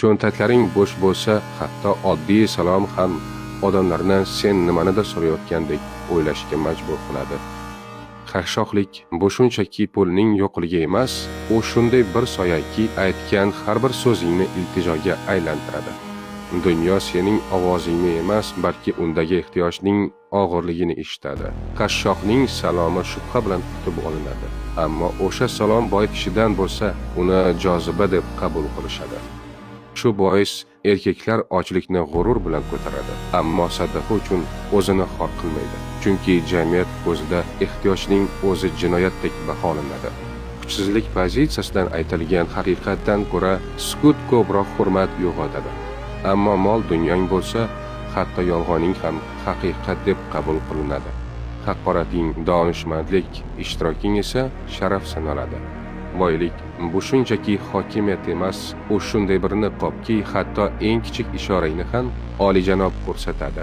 Cho'ntaklaring bo'sh bo'lsa, hatto oddiy salom ham odamlarni sen nimanidir so'rayotgandek o'ylashga majbur qiladi. Qashshoqlik bu shunchaki pulning yo'qligi emas, u shunday bir soyaki, aytgan har bir so'zingni iltijoga aylantiradi. Dunyo sening ovozingni emas, balki undagi ehtiyojning og'irligini eshitadi. Qashshoqning salomi shubha bilan kutib olinadi. Ammo o'sha salom boy kishidan bo'lsa, uni joziba deb qabul qilishadi. Shu bois erkaklar ochlikni g'urur bilan ko'taradi, ammo sadaqa uchun o'zini xor qilmaydi. Chunki jamiyat ko'zida ehtiyojning o'zi jinoyatdek baholanadi. Kuchsizlik pozitsiyasidan aytilgan haqiqatdan ko'ra sukut ko'proq hurmat uyg'otadi. Ammo mol dunyong bo'lsa, hatto yolg'oning ham haqiqat deb qabul qilinadi. Haqorating donishmandlik, ishtiroking esa sharaf sanaladi. Boylik bu shunchaki hokimiyat emas, u shunday bir niqobki, hatto eng kichik ishorangni ham oliyjanob ko'rsatadi.